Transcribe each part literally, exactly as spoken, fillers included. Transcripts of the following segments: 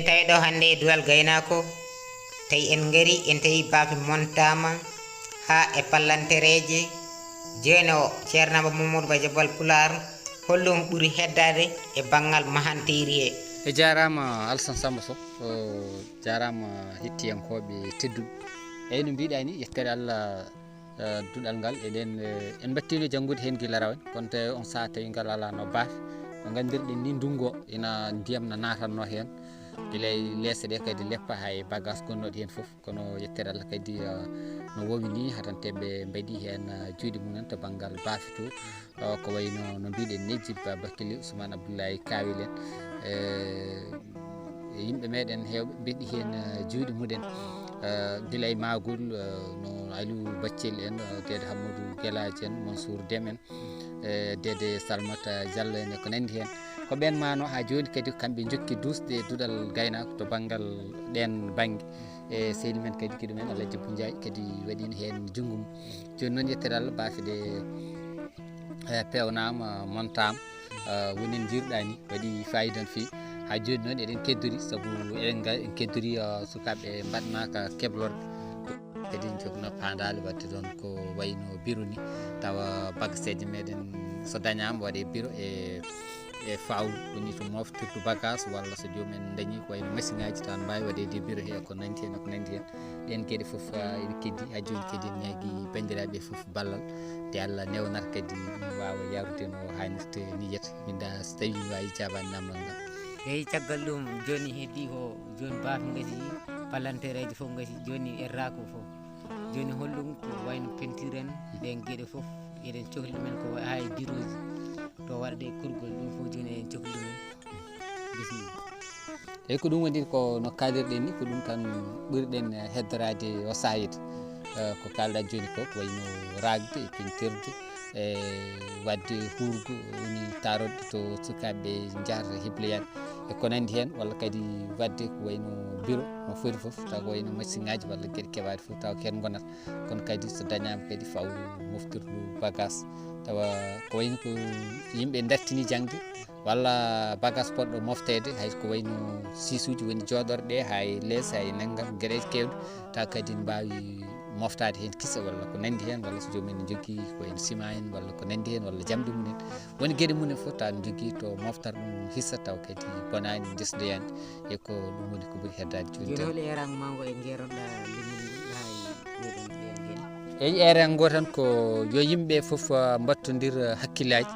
Tawi ɗo hannde e Duɗal Gaynaako, tawi en ngari, en tawi baafe montaama haa e pallantereeje. Jooni o, Ceerno Amadou Mamadou Ba Jabal Pulaar, holɗum ɓuri heddaade e banngal mahanteeri he? E jaaraama Alsan Samba Sow, o jaaraama hettiyankooɓe tedduɓe. Eyi, no mbiɗa ni, yettere Allah, eh, duɗal ngal, eɗen, eh, en mbattino janngude heen gila rawane, kono tawi on sahaa tawi ngal alaa no baafe. No nganndirɗen ni, ndunngu o ina ndiyam na naatanno heen, gila e leese ɗe kadi leppa haa e bagage gonnooɗo heen fof. Kono yettere Allah kadi, eh, no wowi ni, hatanteeɓe mbaɗi heen, eh, juuɗe mumen to banngal baafe to. Eh, ko wayno no mbiɗen ni, Jibba Bakili, Ousmane Abdoulaye Kawel en, eh, e yimɓe meɗen heewɓe mbaɗi heen, eh, juuɗe mumen. Eh, gila e maagol, eh, no Aliou Baccel en, eh, Dede Hamadou Gelaaji en, Mansour Dem en, eh, Dede Salmata Diallo en e ko nanndi heen. Ko ɓeen maano haa jooni kadi kamɓe njokki duusde e Duɗal Gaynaako to banngal ɗeen bannge. E sehil men kadi, kiɗo men Alhaji Abou Ndiaye kadi waɗino heen junngo mum. Jooni noon, yettere Allah, baafe ɗe, eh, peewnaama, montaama, eh, woni no njiiruɗaa ni, waɗi faayiida no feewi. Haa jooni noon eɗen keddori, sabu eɗen nga-, en keddori, eh, sukaaɓe mbaɗnaaka keblorɗe. Kadi en njogno paandaale waɗde ɗoon ko wayno biro ni, tawa bagaseeje meɗen so dañaama waɗe biro e, e fawru, woni to moftirdu bagage, walla so joomum en dañi ko wayno masiŋaaji, tawa ne mbaawi waɗeede biro he, ko nanndi heen, ko nanndi heen. Ɗeen geɗe fof, ah, ina keddi. Haa jooni kadi en ñaagii banndiraaɓe fof ballal, nde Allah newnata kadi ɗum waawa yahrude no haanirta ni yeeso. Min da so tawii mi waawi jaabaade naamnal ngal. Eyi, caggal ɗum, jooni heddii ko jooni baafe ngasi, palantereeji fof ngasi, jooni erraako fof. Jooni holɗum ko wayno peinture en, ɗeen geɗe fof, eɗen cohli ɗumen ko wa-, haa e birooji, to waɗde kurgol, ɗum fof jooni eɗen cohli ɗumen. Bisimilla. Eyi, ko ɗum woni ko no kaalirɗen ni, ko ɗum tan ɓurɗen heddoraade o saayid. Eh, ko kaalɗaa jooni ko, ko wayno raagde e peintirde, e waɗde huurgo, woni taaroɗe to sukaaɓe njahata hebloyaaɓe e ko nanndi heen, walla kadi waɗde ko wayno biro no foti fof, taw ko wayno masiŋaaji walla geɗe keɓaaɗe fof, taw ko heen ngonata. Kono kadi so dañaama kadi fawru moftirdu bagage, tawa ko wayno ko yimɓe dartini jaŋde, walla bagage poɗɗo mofteede, hay ko wayno siisuuji woni jooɗorɗe, hay lees, hay nanngam, geɗe keewɗe, taw kadi ne mbaawi moftaade heen kisa walla ko nanndi heen, walla so joomum en njogii ko wayno ciment en walla ko nanndi heen, walla jamɗe mum en. Woni geɗe mum en fof taw ne njogii to moftata ɗum hissa, taw kadi bonaani, ndesdoyaani. E ko ɗum woni ko ɓuri heddaade jooni. Jooni tan, hol eeraango maa ngo e ngeeroɗaa leñol ngol haa e ɗee ɗoo geɗe? Eyi, eeraango tan ko yo yimɓe fof, ah, mbattondir, ah, hakkillaaji,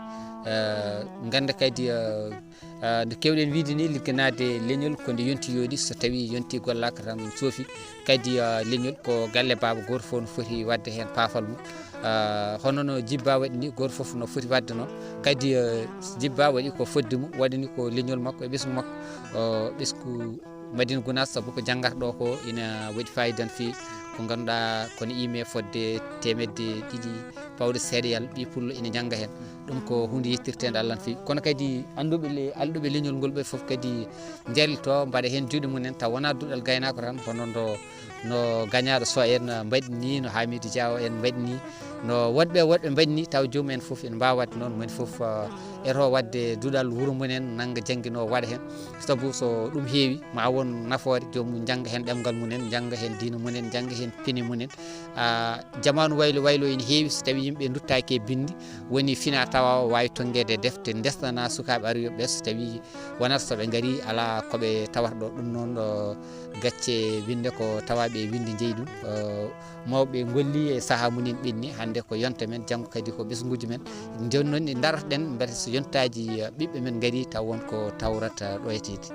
ah, ngannda kadi, ah, ah, nde keewɗen wiyde ni, ligganaade leñol ko nde yonti yooɗi, so tawii yonti gollaaka tan soofi. Kadi, ah, leñol ko galle baaba gooto fof no foti waɗde heen paafal mum. Ah, hono no Jibba waɗi ni, gooto fof no foti waɗde noon. Kadi, ah, Jibba waɗi ko fodde mum, waɗani ko leñol makko e ɓesngu makko, oh, ɓesngu Madina Gunaas, sabu ko janngata ɗo ko ina waɗi faayiida no feewi. Ko ngannduɗaa ko no ine fodde teemedde ɗiɗi pawɗe seeɗa yalla ɓiy pullo ina jannga heen. Ɗum ko huunde yettirteende Allah no feewi. Kono kadi annduɓe le-, annduɓe leñol ngol ɓe fof kadi njarlito, mbaɗa heen juuɗe mum en, taw wonaa duɗal gaynaako tan, hono ndo no gañaaɗo so en mbaɗi ni, no Hamidou Diaw en mbaɗi ni, no woɗɓe woɗɓe mbaɗi ni, taw joomum en fof ene mbaawa waɗde noon, moni fof, ah, eto waɗde duɗal wuro mum en, nannga jannginoo waɗa heen. Sabu so ɗum heewi, ma won nafoore, joomum jannga heen ɗemngal mum en, jannga heen diina mum en, jannga heen pine mum en. Ah, jamaanu waylo waylo ene heewi, so tawii yimɓe nduttaaki e binndi, woni fina tawa o waawi tonngeede defte, ndesnana sukaaɓe arooɓe ɓe, so tawii wonata so ɓe ngarii alaa ko ɓe tawata ɗo. Ɗum noon ɗo gacce winnde ko tawaaɓe e winnde njeyi ɗum. Eh, mawɓe ngolli e sahaa mum en ɓenni, hannde ko yonta men, janngo kadi ko ɓesnguuji men. Jooni noon ne ndarotoɗen mbele so yontaaji, eh, ɓiɓɓe men ngarii taw won ko tawrata ɗoyteede.